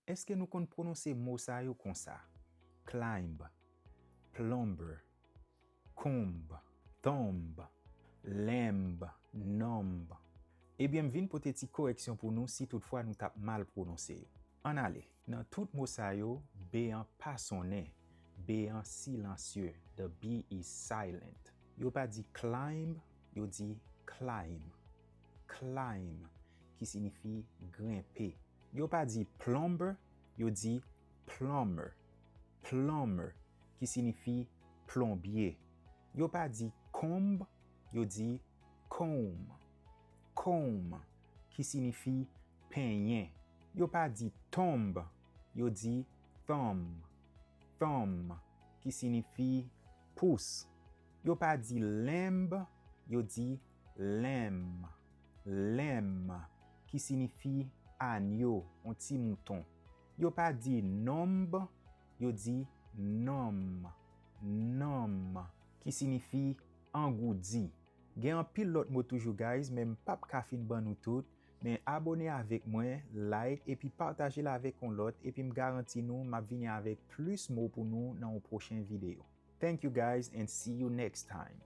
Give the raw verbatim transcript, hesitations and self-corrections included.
Èske nou konn pwononse mo sa yo konsa? Climb, plumber, comb, thumb, lamb, numb. Ebyen, m vin pote ti koreksyon pou nou si toutfwa nou t ap mal pwononse yo. Ann ale. Nan tout mo sa yo, B an pa sonnen. B an silansye. The B is silent. Yo pa di climb, yo di climb. Climb, ki siyifi grenpe. Yo pa di plumber, yo di plumber. Plumber, ki siyifi plonbye. Yo pa di comb, yo di comb. Comb, ki siyifi penyen. Yo pa di thumb, yo di thumb. Thumb, ki siyifi pous. Yo pa di lamb, yo di lamb. Lamb, ki siyifi anyo, yon ti mouton. Yo pa di numb, yo di numb. Numb, ki siyifi angoudi. Gen anpil lòt mo toujou, guys, men m p ap ka fin ban nou tout. Men abone avèk mwen, like, epi pataje l avèk yon lòt, epi m garanti nou m ap vini avèk plis mo pou nou nan yon pwochen videyo. Thank you, guys, and see you next time.